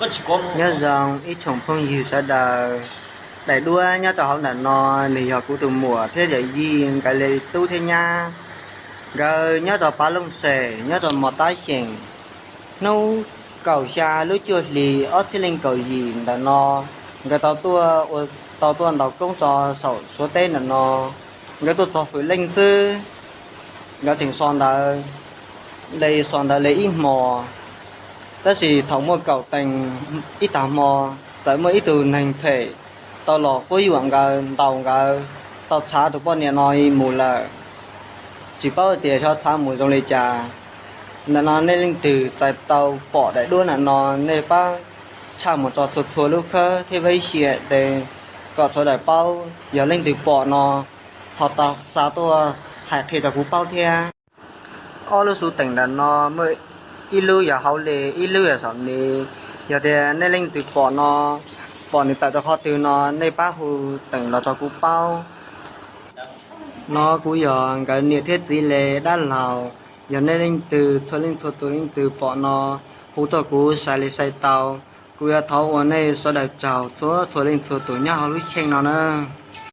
Nyob zoo ib tsoom phooj ywg sawv daws, daim duab nyob rau hauv ntawm no nws yog kuv tus muam thiab yawm yij nkawd li tub thiab nyab. Nkawd nyob rau Pab Looj Xeem, nyob rau Mos Tab Xyeem. Hnub kaum xya lub cuaj hli ob txhiab leej kaum yim ntawm no, nkawd tau tuaj ua, tau tuaj ntaus koob tso saum Suav teb ntawm no. Nkawd tuaj txog fwm leej xwb, nkawd tseem so ntawd, li so ntawd li ib hmos. Tab sis thaum muaj kaum teev ib tag hmo, txawm muaj ib tug neeg phem tau los quab yuam nkawd, ntaus nkawd, tau txhav tus poj niam no mus lawm. Tsis paub tias xyov txhav mus zoo li cas. Ntawm no nej leej twg txais tau pom daim duab ntawm no, nej pab tshaj mus tso txhua txhua lub khawb thiab vib xiam tes kom sawv daws paub. Yog leej twg pom no, ho tau xa tuaj hais qhia rau kuv paub thiab. Ob lub xuv teem ntawm no muaj ib lub yog hauv li, ib lub yog saum ni. Yog tias nej leej twg pom no, pom nws tawm rau qhov twg no, nej pab hu teem los rau kuv paub. No kuv yog nkawd niam thiab txiv li dab laug. Yog nej leej twg txhua leej txhua tus leej twg pom no, hu tuaj kuv sai li sai tau. Kuv yuav thov ua nej sawv daws tsaug txhua txhua leej txhua tus nyob hauv lub cheej no nawb.